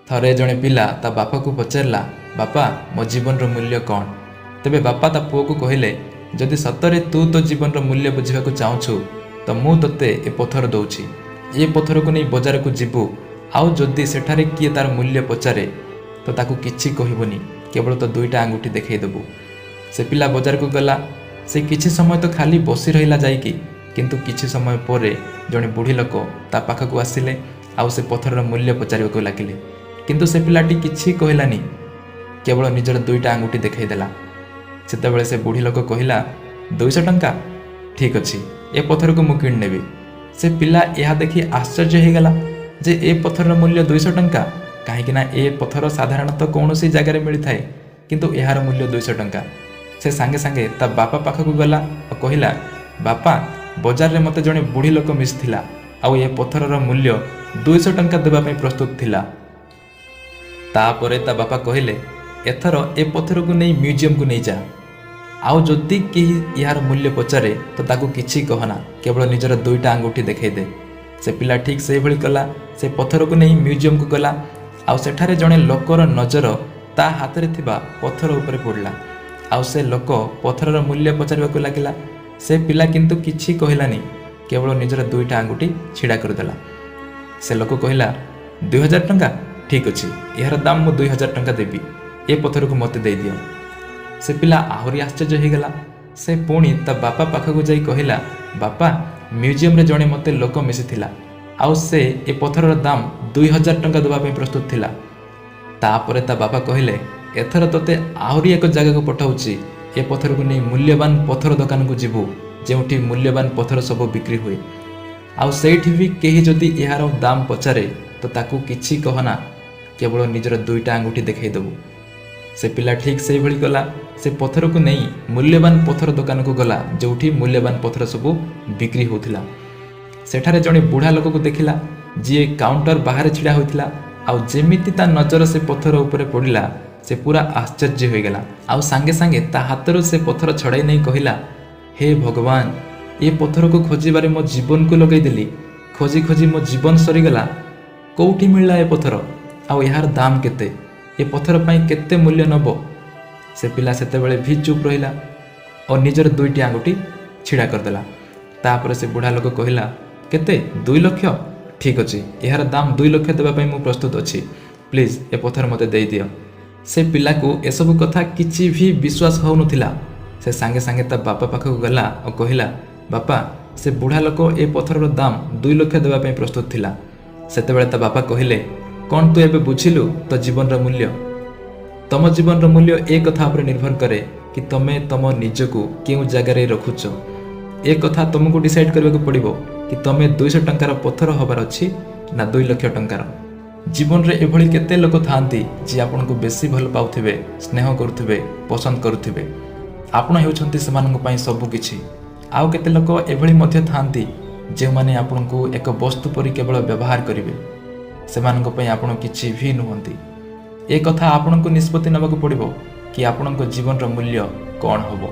ଥରେ ଜଣେ ପିଲା ତା ବାପାକୁ ପଚାରିଲା, "ବାପା, ମୋ ଜୀବନର ମୂଲ୍ୟ କ'ଣ?" ତେବେ ବାପା ତା ପୁଅକୁ କହିଲେ, "ଯଦି ସତରେ ତୁ ତୋ ଜୀବନର ମୂଲ୍ୟ ବୁଝିବାକୁ ଚାହୁଁଛୁ, ତ ମୁଁ ତୋତେ ଏ ପଥର ଦେଉଛି। ଏ ପଥରକୁ ନେଇ ବଜାରକୁ ଯିବୁ, ଆଉ ଯଦି ସେଠାରେ କିଏ ତାର ମୂଲ୍ୟ ପଚାରେ, ତ ତାକୁ କିଛି କହିବୁନି, କେବଳ ତୋ ଦୁଇଟା ଆଙ୍ଗୁଠି ଦେଖାଇ ଦେବୁ।" ସେ ପିଲା ବଜାରକୁ ଗଲା। ସେ କିଛି ସମୟ ତ ଖାଲି ବସି ରହିଲା ଯାଇକି, କିନ୍ତୁ କିଛି ସମୟ ପରେ ଜଣେ ବୁଢ଼ୀ ଲୋକ ତା ପାଖକୁ ଆସିଲେ ଆଉ ସେ ପଥରର ମୂଲ୍ୟ ପଚାରିବାକୁ ଲାଗିଲେ। କିନ୍ତୁ ସେ ପିଲାଟି କିଛି କହିଲାନି, କେବଳ ନିଜର ଦୁଇଟା ଆଙ୍ଗୁଠି ଦେଖାଇଦେଲା। ସେତେବେଳେ ସେ ବୁଢ଼ୀ ଲୋକ କହିଲା, "200 ଟଙ୍କା? ଠିକ୍ ଅଛି, ଏ ପଥରକୁ ମୁଁ କିଣିନେବି।" ସେ ପିଲା ଏହା ଦେଖି ଆଶ୍ଚର୍ଯ୍ୟ ହେଇଗଲା ଯେ ଏ ପଥରର ମୂଲ୍ୟ 200 ଟଙ୍କା, କାହିଁକିନା ଏ ପଥର ସାଧାରଣତଃ କୌଣସି ଜାଗାରେ ମିଳିଥାଏ, କିନ୍ତୁ ଏହାର ମୂଲ୍ୟ 200 ଟଙ୍କା। ସେ ସାଙ୍ଗେ ସାଙ୍ଗେ ତା ବାପା ପାଖକୁ ଗଲା ଓ କହିଲା, "ବାପା, ବଜାରରେ ମୋତେ ଜଣେ ବୁଢ଼ୀ ଲୋକ ମିଶିଥିଲା ଆଉ ଏ ପଥରର ମୂଲ୍ୟ 200 ଟଙ୍କା ଦେବା ପାଇଁ ପ୍ରସ୍ତୁତ ଥିଲା।" ତାପରେ ତା ବାପା କହିଲେ, "ଏଥର ଏ ପଥରକୁ ନେଇ ମ୍ୟୁଜିୟମକୁ ନେଇଯା, ଆଉ ଯଦି କେହି ଏହାର ମୂଲ୍ୟ ପଚାରେ, ତ ତାକୁ କିଛି କହନା, କେବଳ ନିଜର ଦୁଇଟା ଆଙ୍ଗୁଠି ଦେଖାଇ ଦେ।" ସେ ପିଲା ଠିକ୍ ସେଇଭଳି କଲା। ସେ ପଥରକୁ ନେଇ ମ୍ୟୁଜିୟମକୁ ଗଲା ଆଉ ସେଠାରେ ଜଣେ ଲୋକର ନଜର ତା ହାତରେ ଥିବା ପଥର ଉପରେ ପଡ଼ିଲା ଆଉ ସେ ଲୋକ ପଥରର ମୂଲ୍ୟ ପଚାରିବାକୁ ଲାଗିଲା। ସେ ପିଲା କିନ୍ତୁ କିଛି କହିଲାନି, କେବଳ ନିଜର ଦୁଇଟା ଆଙ୍ଗୁଠି ଛିଡ଼ା କରିଦେଲା। ସେ ଲୋକ କହିଲା, "2000 ଟଙ୍କା? ଠିକ୍ ଅଛି, ଏହାର ଦାମ ମୁଁ 2000 ଟଙ୍କା ଦେବି। ଏ ପଥରକୁ ମୋତେ ଦେଇଦିଅ।" ସେ ପିଲା ଆହୁରି ଆଶ୍ଚର୍ଯ୍ୟ ହେଇଗଲା। ସେ ପୁଣି ତା ବାପା ପାଖକୁ ଯାଇ କହିଲା, "ବାପା, ମ୍ୟୁଜିୟମରେ ଜଣେ ମୋତେ ଲୋକ ମିଶିଥିଲା ଆଉ ସେ ଏ ପଥରର ଦାମ 2000 ଟଙ୍କା ଦେବା ପାଇଁ ପ୍ରସ୍ତୁତ ଥିଲା।" ତାପରେ ତା ବାପା କହିଲେ, "ଏଥର ତୋତେ ଆହୁରି ଏକ ଜାଗାକୁ ପଠାଉଛି। ଏ ପଥରକୁ ନେଇ ମୂଲ୍ୟବାନ ପଥର ଦୋକାନକୁ ଯିବୁ, ଯେଉଁଠି ମୂଲ୍ୟବାନ ପଥର ସବୁ ବିକ୍ରି ହୁଏ। ଆଉ ସେଇଠି ବି କେହି ଯଦି ଏହାର ଦାମ ପଚାରେ, ତ ତାକୁ କିଛି କହନା, କେବଳ ନିଜର ଦୁଇଟା ଆଙ୍ଗୁଠି ଦେଖାଇ ଦେବୁ।" ସେ ପିଲା ଠିକ୍ ସେଇଭଳି କଲା। ସେ ପଥରକୁ ନେଇ ମୂଲ୍ୟବାନ ପଥର ଦୋକାନକୁ ଗଲା, ଯେଉଁଠି ମୂଲ୍ୟବାନ ପଥର ସବୁ ବିକ୍ରି ହେଉଥିଲା। ସେଠାରେ ଜଣେ ବୁଢ଼ା ଲୋକକୁ ଦେଖିଲା, ଯିଏ କାଉଣ୍ଟର ବାହାରେ ଛିଡ଼ା ହୋଇଥିଲା। ଆଉ ଯେମିତି ତା ନଜର ସେ ପଥର ଉପରେ ପଡ଼ିଲା, ସେ ପୁରା ଆଶ୍ଚର୍ଯ୍ୟ ହୋଇଗଲା ଆଉ ସାଙ୍ଗେ ସାଙ୍ଗେ ତା ହାତରୁ ସେ ପଥର ଛଡ଼ାଇ ନେଇ କହିଲା, "ହେ ଭଗବାନ, ଏ ପଥରକୁ ଖୋଜିବାରେ ମୋ ଜୀବନକୁ ଲଗେଇଦେଲି। ଖୋଜି ଖୋଜି ମୋ ଜୀବନ ସରିଗଲା। କୋଉଠି ମିଳିଲା ଏ ପଥର ଆଉ ଏହାର ଦାମ କେତେ? ଏ ପଥର ପାଇଁ କେତେ ମୂଲ୍ୟ ନେବ?" ସେ ପିଲା ସେତେବେଳେ ଭି ଚୁପ୍ ରହିଲା ଓ ନିଜର ଦୁଇଟି ଆଙ୍ଗୁଠି ଛିଡ଼ା କରିଦେଲା। ତାପରେ ସେ ବୁଢ଼ା ଲୋକ କହିଲା, "କେତେ? 2 ଲକ୍ଷ? ଠିକ୍ ଅଛି, ଏହାର ଦାମ 2 ଲକ୍ଷ ଦେବା ପାଇଁ ମୁଁ ପ୍ରସ୍ତୁତ ଅଛି। ପ୍ଲିଜ୍, ଏ ପଥର ମୋତେ ଦେଇଦିଅ।" ସେ ପିଲାକୁ ଏସବୁ କଥା କିଛି ବି ବିଶ୍ୱାସ ହେଉନଥିଲା। ସେ ସାଙ୍ଗେ ସାଙ୍ଗେ ତା ବାପା ପାଖକୁ ଗଲା ଓ କହିଲା, "ବାପା, ସେ ବୁଢ଼ା ଲୋକ ଏ ପଥରର ଦାମ 2 ଲକ୍ଷ ଦେବା ପାଇଁ ପ୍ରସ୍ତୁତ ଥିଲା।" ସେତେବେଳେ ତା ବାପା କହିଲେ, "କ'ଣ ତୁ ଏବେ ବୁଝିଲୁ ତୋ ଜୀବନର ମୂଲ୍ୟ? ତମ ଜୀବନର ମୂଲ୍ୟ ଏ କଥା ଉପରେ ନିର୍ଭର କରେ କି ତମେ ତମ ନିଜକୁ କେଉଁ ଜାଗାରେ ରଖୁଛ। ଏ କଥା ତମକୁ ଡିସାଇଡ୍ କରିବାକୁ ପଡ଼ିବ କି ତମେ 200 ଟଙ୍କାର ପଥର ହେବାର ଅଛି ନା 2 ଲକ୍ଷ ଟଙ୍କାର। ଜୀବନରେ ଏଭଳି କେତେ ଲୋକ ଥାଆନ୍ତି, ଯିଏ ଆପଣଙ୍କୁ ବେଶୀ ଭଲ ପାଉଥିବେ, ସ୍ନେହ କରୁଥିବେ, ପସନ୍ଦ କରୁଥିବେ। ଆପଣ ହେଉଛନ୍ତି ସେମାନଙ୍କ ପାଇଁ ସବୁ କିଛି। ଆଉ କେତେ ଲୋକ ଏଭଳି ମଧ୍ୟ ଥାଆନ୍ତି, ଯେଉଁମାନେ ଆପଣଙ୍କୁ ଏକ ବସ୍ତୁ ପରି କେବଳ ବ୍ୟବହାର କରିବେ। ସେମାନଙ୍କ ପାଇଁ ଆପଣ କିଛି ବି ନୁହନ୍ତି। ଏ କଥା ଆପଣଙ୍କୁ ନିଷ୍ପତ୍ତି ନେବାକୁ ପଡ଼ିବ କି ଆପଣଙ୍କ ଜୀବନର ମୂଲ୍ୟ କ'ଣ ହେବ।